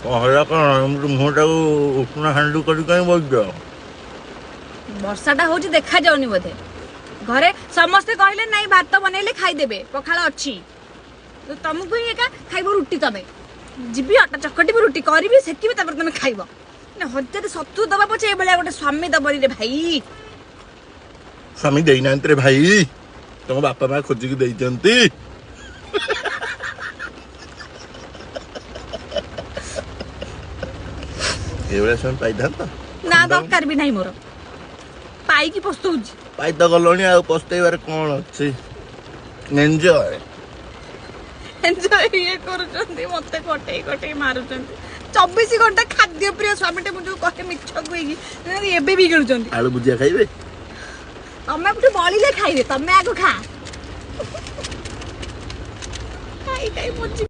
କଣ ହେଲା କଣ? ଏମିତି ମୁହଁଟାକୁ ଉଷୁନା ହାଣ୍ଡି କରି କାହିଁ ବସିଛ? ବର୍ଷାଟା ହଉଛି, ଦେଖାଯାଉନି ବୋଧେ। ଘରେ ସମସ୍ତେ କହିଲେ ନାଇଁ, ଭାତ ବନେଇଲେ ଖାଇଦେବେ, ପଖାଳ ଅଛି। ତ ତମକୁ ହିଁ ଏକା ଖାଇବ ରୁଟି। ତମେ ଯିବି ଅଟା ଚକଟିବି, ରୁଟି କରିବି, ସେକିବି, ତାପରେ ତମେ ଖାଇବ ନା। ହଜାରେ ସତୁ ଦବା ପଛେ ଏଇଭଳିଆ ଗୋଟେ ସ୍ୱାମୀ ଦବନି ରେ ଭାଇ। ସ୍ୱାମୀ ଦେଇନାହାନ୍ତି ରେ ଭାଇ, ତମ ବାପା ମା ଖୋଜିକି ଦେଇଛନ୍ତି। ଏଇଭଳିଆ ସ୍ୱାମୀ ପାଇଥାନ୍ତ? ନା, ଦରକାର ବି ନାହିଁ ମୋର। ପାଇକି ପସ୍ତଉଛି। ପାଇ ତ ଗଲଣି, ଆଉ ପସ୍ତେଇବାରେ କଣ ଅଛି? ଏନ୍ଜୟ। ଏନ୍ଜୟ ଇଏ କରୁଛନ୍ତି, ମତେ କଟେଇ କଟେଇ ମାରୁଛନ୍ତି 24 ଘଣ୍ଟା। ଖାଦ୍ୟ ପ୍ରିୟ ସ୍ୱାମୀଟେ ମୁଁ ଯୋଉ କହେ ମିଛ କହିକି, ଏବେ ବି ଗିଳୁଛନ୍ତି। ଆଳୁ ଭୁଜିଆ ଖାଇବେ? ତମେ ଗୋଟେ ବଳିଲେ ଖାଇବେ। ତମେ ଆଗ ଖା। ଖାଇ ଖାଇ ମରିଯିବି।